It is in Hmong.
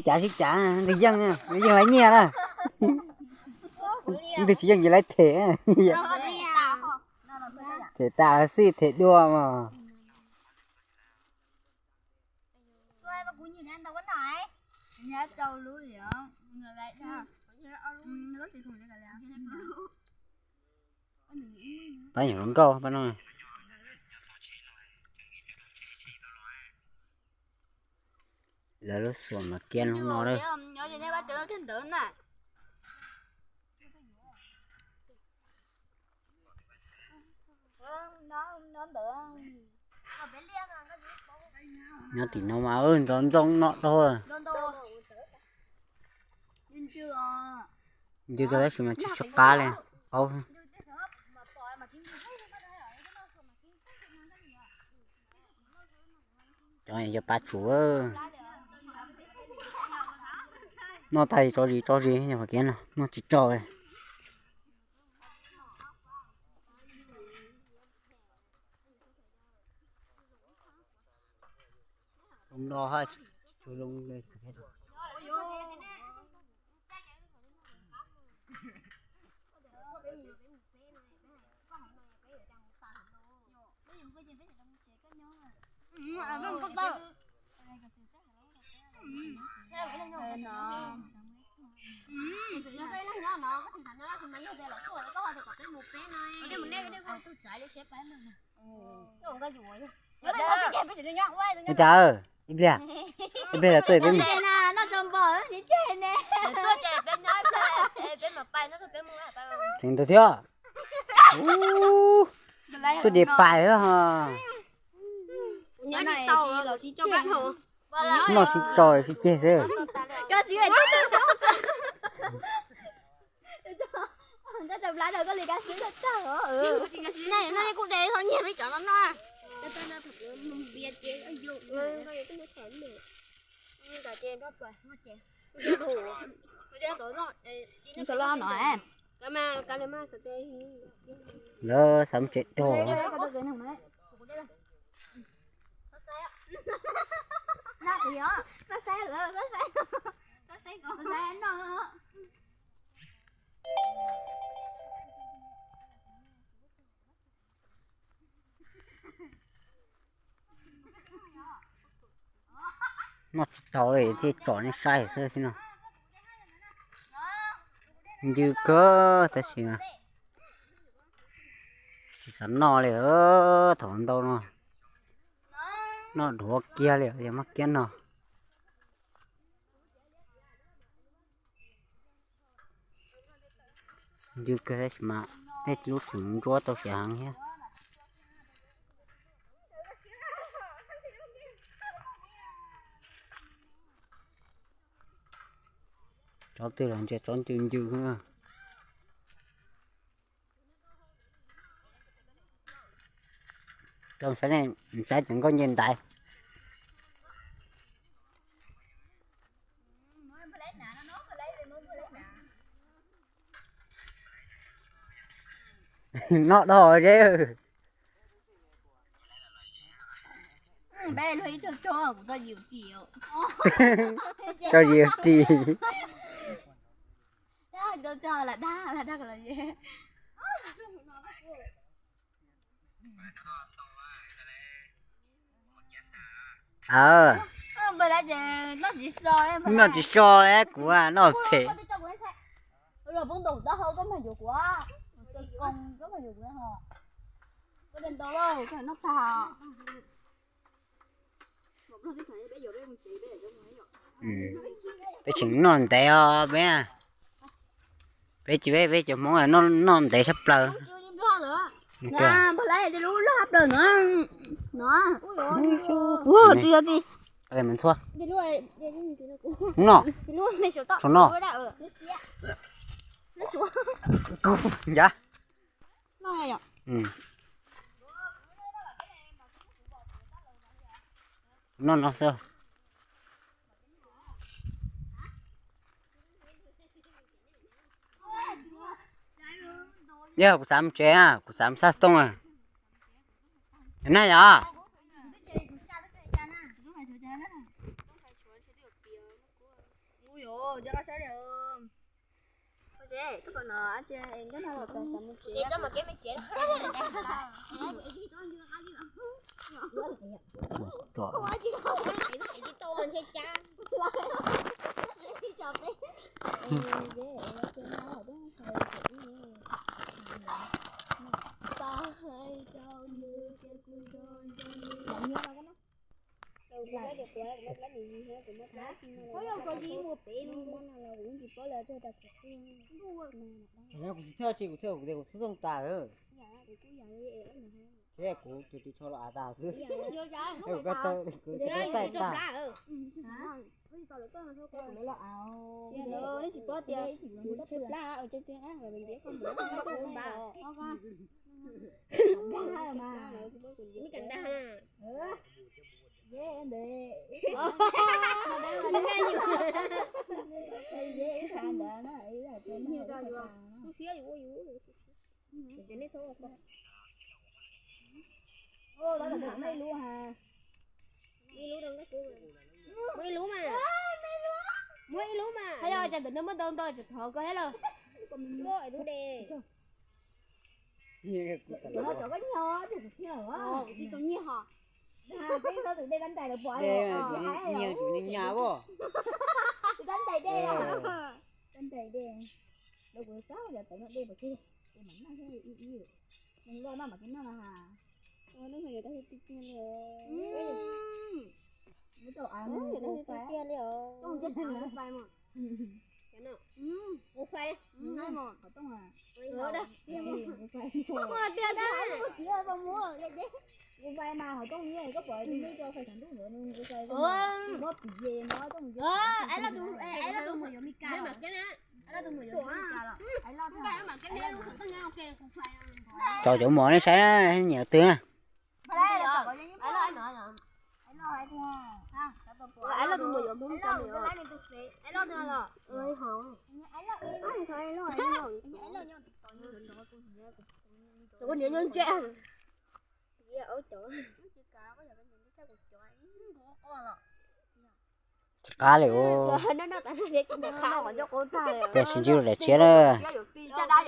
Cav sib cav, ntws yeej, ntws yeej lawv nyiaj na. Ntws tsis yeej ces lawv them. Them tas xij them dua mas. Pab nyuam hluas nkauj pab no. Lawv lub xuas mas kiab hnub no lawm. Nyob tim no mas ntxoov ntxoo no dhau. Ncw tau tab sis mas tsis tshua qab li. Cov yog pab tsum. Noj tag tso zis tso zis, noj tsis tsaus li. Ua cas ib pliag, ib pliag lawv tuaj peb mus. Tseem ntawd thiab. Tuaj de pais. Noj sib tso sib ceg xwb. Lawv xav tsev tuag. Noj tsis tau li thiaj tsom nej saib xwb thiab no. Ncw kawg tab sis tsis xav noj li. Thaum ntau no noj dhuav kiag li, yog maj kiab no. Ncw kawg tab sis mas tej lub tseem ntsuab tau siav heev thiab. Tsob twg los ntsia tsob ncw ncw. Koj saib, saib cov nkauj nce ntaiv. Noj dhau zeb. Tso zis ris. Noj tsis so kuv noj phem. Peb tseem noj ntev os peb. Peb tsis, peb cov Hmoob noj ntev tshaj plaws. Noj, noj. Yav. Noj no xwb. Yog kuv xav mus tsev, kuv xav mus xaj tooj. Na yog. Ui, ua cas koj saib li. Ua ces koj pom no, ua ces nkauj no los txog txog mus tsev. Ces tso mam kev me tsev. Tsis tau ntshe cas. Kuv tsis txhawj tsis, kuv txhawj kuv tias kuv txhawj txhooj tas. Thiab kuv tus ris tsho los av tas xwb. Kuv txhawj txaij tas. Tsis paub tias kuv tshaib plab, ua cas tsis qab mus ua ntej. Ib kas dag na. Tus siab yus ua yus. Ib lub rau nkauj kuv. Muaj ib lub mas. Muaj ib lub mas. Hais yog cas ntawm no muaj ntau ntau tsis thov koj thiab los. Muaj ib lub de. Cov no cov koj nyiag ces kuv thiaj los. Kuv tsis tau nyiag ho. Peb tau tus dej kab ntais lawv pom. Nyiag tus nyiag nyab os. Tus kab ntais dej. Kab ntais dej. Lawv kuv txab cov tawv no dej pom tseg. Ces mam noj thiab ib ib. Nws loj noj mam li noj no ha. Ua hnub no yuav tau tiag tiag li. Muab tau av, yuav tau tiag tiag li os. Coj mus coj tsev mus fais mas. Mus fais. Qhov tooj a. Mus fais mas qhov tooj nyiaj koj pom tus nyiaj tso fais xeev ntuj ntawd nws mus fais. Muab pim ces no tooj. Cov cov mov nej saib na, nyiam twg. Tsis qab li. Tiam sis ntsib lub daim tshiab na.